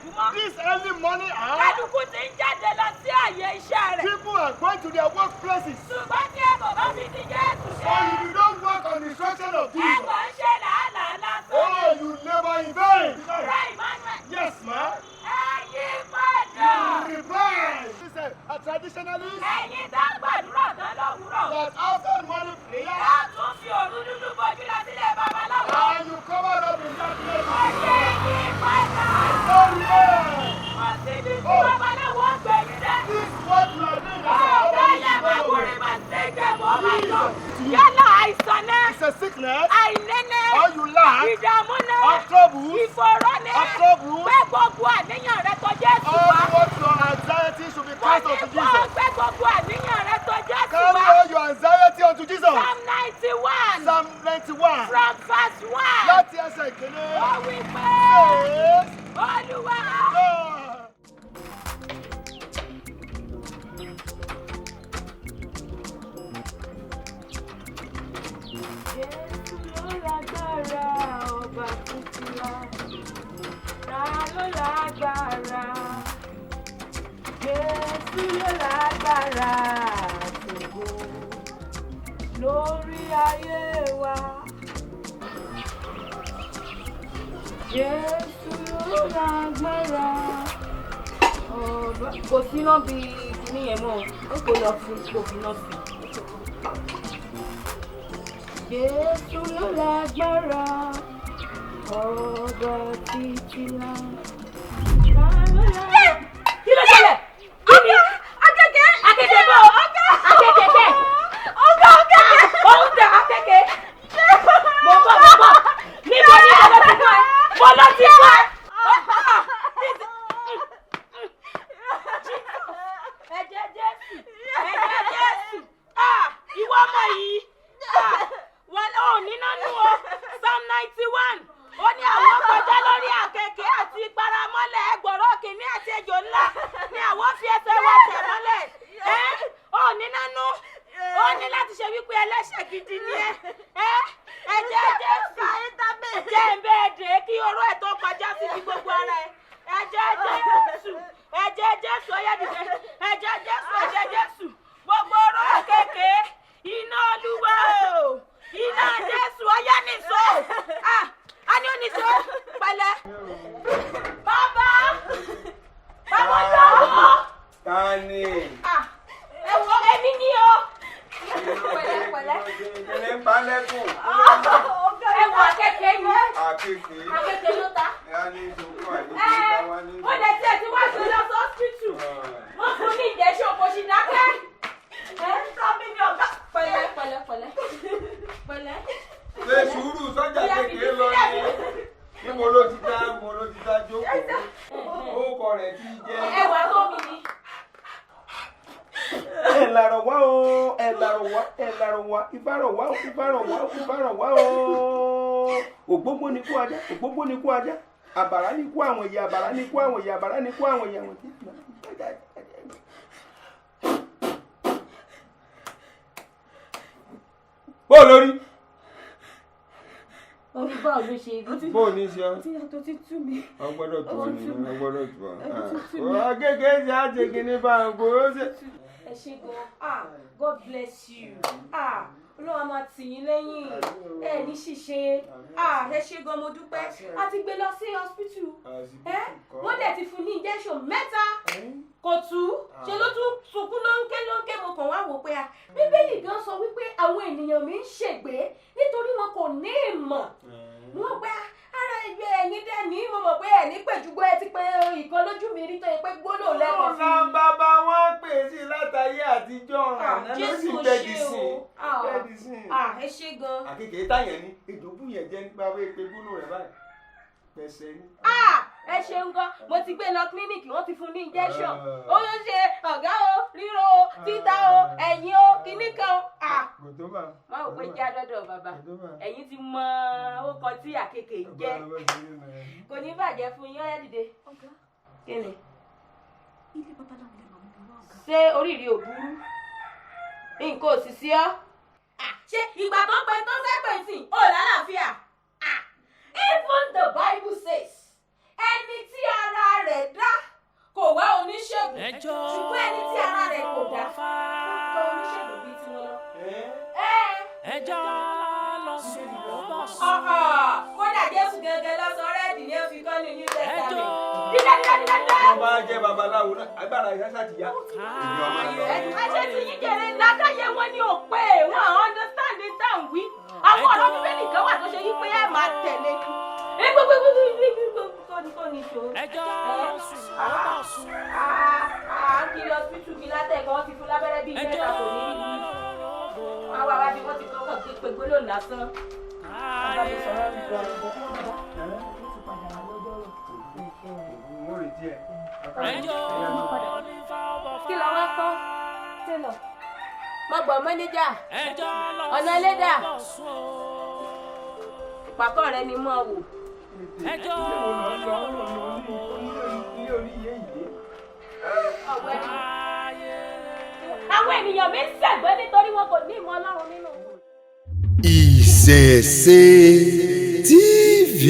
àfẹ̀mọ́júmọ́. This early morning hour, Kálukú ti ń jáde lọ sí àyè iṣẹ́ rẹ̀. People are going to their workplaces. Ṣùgbọ́n tí ẹ kò bá fi ti Jésù ṣe, But if you don't work on the instruction of ẹ Jesus, kò ń ṣe làálàá lásán. Oh, you labor in vain. Ra Emmanuel. Yes, ma. Ẹ yí padà. Repent. This is a traditionalist Ẹ̀yin tá ń gbàdúrà tán lówùúrọ̀. That after morning prayer, Ẹ tún fi òru dúdú bojú lọ sílé babaláwo. And you cover up in darkness. Ó ṣe yí padà. Oh, repent. Kò síbi tí babaláwo ń gbé yín dé. This is what you are doing. Ọ̀gá yẹn máa kúrè máa ṣe jẹ́ mọ́ máa jọ. Yálà àìsàn náà, It's a sickness, àìní ní, or you lack, ìdààmú náà, or troubles, ìfòòró ní. Or troubles. Gbé gbogbo àníyàn rẹ tọ̀ Jésù All wá. What your anxiety should be Mo cast ní unto kó Jesus. gbé gbogbo àníyàn rẹ tọ̀ Jésù Carry wá. All your anxiety unto Jesus. Psalm 91 Psalm 91. from verse 1. Láti ẹsẹ̀ ìkíní. Ó wí pé Says, Olúwa. God. Jésù ló lágbára, ọba títí lá. Ta ló lágbára? Jésù ló lágbára àtògo lórí ayé wa. Jésù ló lágbára ọba. Kò síná bí kinní yẹn mọ́, ó kò lọ fún kò fi náà sí. Jésù ló lágbára, ọba títí lá. Kí ló ṣẹlẹ̀? Kí ni? Akeke! Akeke bò! Akeke kẹ̀! Ọ̀gá, ọ̀gá! Òun tẹ akeke! Mo bọ̀, mo bọ̀! Níbo ni mo lọ ti fún ẹ? Mo lọ ti fún ẹ! Ẹ̀jẹ̀ Jésù! Ẹ̀jẹ̀ Jésù! Ah! Ìwọ ọmọ yìí! Ah! Wọ́n ò ní nánú o! Psalm 91. Ó ní àwọn kọjá lórí àkekèé àti paramọ́lẹ̀, ẹgbọ̀rọ̀ kìíní àti ejò ńlá ni àwọn fi ẹsẹ̀ wa tẹ̀ mọ́lẹ̀. Ẹ́ ò ní nánú. Ó ní láti ṣe wípé ẹlẹ́ṣẹ̀ gidi ni ẹ. Ẹ́ ẹ̀jẹ̀ Jésù. Jẹ́ ń bẹ́ẹ̀ dé kí oró ẹ̀ tó kọjá síbi gbogbo ara ẹ̀. Ẹ̀jẹ̀ Jésù. Ẹ̀jẹ̀ Jésù, ó yá, dìde. Ẹ̀jẹ̀ Jésù, ẹ̀jẹ̀ Jésù. Gbogbo oró àkekèé. Iná Olúwa o. Iná Jésù, ó yá, nìṣó. Ah! A ní oníṣó. Pẹ̀lẹ́. Bàbá! Bàbá lọ́wọ́. Ta ni? Ah! Ẹ wo, èmi ni o. Pẹ̀lẹ́ pẹ̀lẹ́. Kíni ń pa lẹ́kùn? Ẹ wo, àkekèé ni. Àkekèé. Àkekèé ló ta. Ẹ á ní ìṣòkò àyè Ẹ ká wá ní. Wọ́n lè tiẹ̀ tí wọ́n ti lọ sí hospital. Wọ́n fún ní injection, kò sì dákẹ́. Ẹ ń sọ mí ní ọ̀gá. Pẹ̀lẹ́ pẹ̀lẹ́ pẹ̀lẹ́ pẹ̀lẹ́. Ṣé sùúrù sọ́jà kékeré lọ ní? Níbo ló ti dá, níbo ló ti dá jókòó? Orúkọ rẹ̀ ti jẹ́. Ẹwà tó mi ni. Ẹ làrọ̀ wá o, ẹ làrọ̀ wá, ẹ làrọ̀ wá, ìfárọ̀ wá o, ìfárọ̀ wá o, ìfárọ̀ wá o. Ògbógbó ni kú ajá, ògbógbó ni kú ajá, àbàrá ni kú àwọn ìyá, àbàrá ni kú àwọn ìyá, àbàrá ni kú àwọn ìyá. Àwọn ìyá. Bó o lórí? Orí, báwo ló ṣe rí? Bó o ní ṣe ọ́? Tí yàtọ̀ ti tú mi. Ọgbọ́dọ̀ tù ọ́ ni, ọgbọ́dọ̀ tù ọ́. Ti tú mi. Akéèké ṣe á ṣe kíní bá ń kó ó ṣe. Ẹ ṣé gan. Ah, God bless you. Ah, Ọlọ́run á máa tì yín lẹ́yìn. Ẹ ní ṣìṣe. Ah, ẹ ṣé gan, mo dúpẹ́. A ti gbé lọ sí hospital. Ẹ wọ́n dẹ̀ ti fún ní injection mẹ́ta, kò tú. Ṣe ló tún sunkún, ló ń ké, ló ń ké. Mo kàn wá wò pé a Bíbélì gan sọ wípé àwọn ènìyàn mi ń ṣègbé nítorí wọn kò ní ìmọ̀. Mo pé ara ẹgbẹ́ ẹ̀yin dẹ̀ ní, mo mọ̀ pé ẹ̀ ní pẹ̀jùgbọ́, ẹ ti pé ìkan lójú mi rí tó yẹ pé gbólóhùn lẹ́kọ̀ọ́ Ọ̀nà fi. Bàbá wọn pè sí látàyé àtijọ́, àná ló sì Jésù gbẹ̀dì ṣe sí o. Ah. gbẹ̀dì sí. Ah, ẹ ṣé gan. Àkekèé táyẹ̀ ní ejò bú yẹn jẹ́ nípa wípé pé gbólóhùn rẹ̀ báyìí pẹ̀sẹ̀ ní. Ah, ẹ ṣeun gan. Mo ti gbé lọ clinic, wọ́n ti fún ní injection. Ó ló ṣe ọ̀gá o, ríro o, títa o, ẹ̀yìn o, kinní kan o. Ah, Kò tó bá. má ò pé já dọ́dọ̀ bàbá. Kò tó bá. Ẹ̀yin ti mọ orúkọ tí àkekèé ń jẹ́. Kò ní bàjẹ́ fún yín. Ọ̀yá, dìde. Ọ̀gá, Kí ni? Ilé babaláwo lè màmú mi wá, ọ̀gá. Ṣé oríire ò burú? Nǹkan ò sì sí ọ́. Ah, ṣé ìgbà tó ń pẹ́ tó fẹ́ pè sí ò lálàáfíà? Ah, even the Bible says ẹni tí ara rẹ̀ Ẹjọ́ Ṣùgbọ́n ẹni tí ara rẹ̀ kò dá, fà. ó tọ oníṣègùn bíi tiwọn lọ. Ẹjọ́ lọ sùn ó bọ̀ sùn. Ọ̀họ̀, kódà Jésù gẹ́gẹ́ lọ sọ rẹ́ẹ̀dì ní ó fi kọ́ ní New Ẹjọ́ Testament. Dídá dídá dídá dídá. Wọ́n bá jẹ́ babaláwo náà, agbára ìṣáṣá ti yá. Èmi ọmọ lọ. Ẹṣẹ́ ti yín jẹrẹ lákàyè wọn ni ò pé wọn à understand ní tá à ń wí. Àwọn ọ̀rọ̀ Bíbélì kan wà tó ṣe yí pé ẹ máa tẹ̀lé. Ẹ gbogbo gbogbo gbogbo tó ní tó ní ṣó. Ẹjọ́ lọ sùn ó bọ̀ sùn. À ń kiri hospital kí látẹ̀kọ́ wọ́n ti fún lábẹ́rẹ́ bíi Ẹjọ́ mẹ́ta, kò ní rí. lọ́rọ̀. Wọ́n á wá wá bí wọ́n ti kọ́kọ́ pé gbólóhùn lásán. Káyé. Mo retí ẹ. Ẹjọ́ nífà ọbọ̀ fà. Kí la wá kọ́? Télọ̀. Mo gbọ́ mọ́níjà. Ẹjọ́ lọ Ọ̀nà sùn ẹlẹ́dà. ó bọ̀ sùn o. Pàkọ́ rẹ ni mo wò. Ẹjọ́ Ilé wo lọ lọ lọ lọ ní ilé oníyé ìdè? káyé. Àwọn ènìyàn mi ń ṣègbé nítorí wọn kò ní ìmọ̀ Ọlọ́run nínú. Ìṣẹ̀ṣe TV.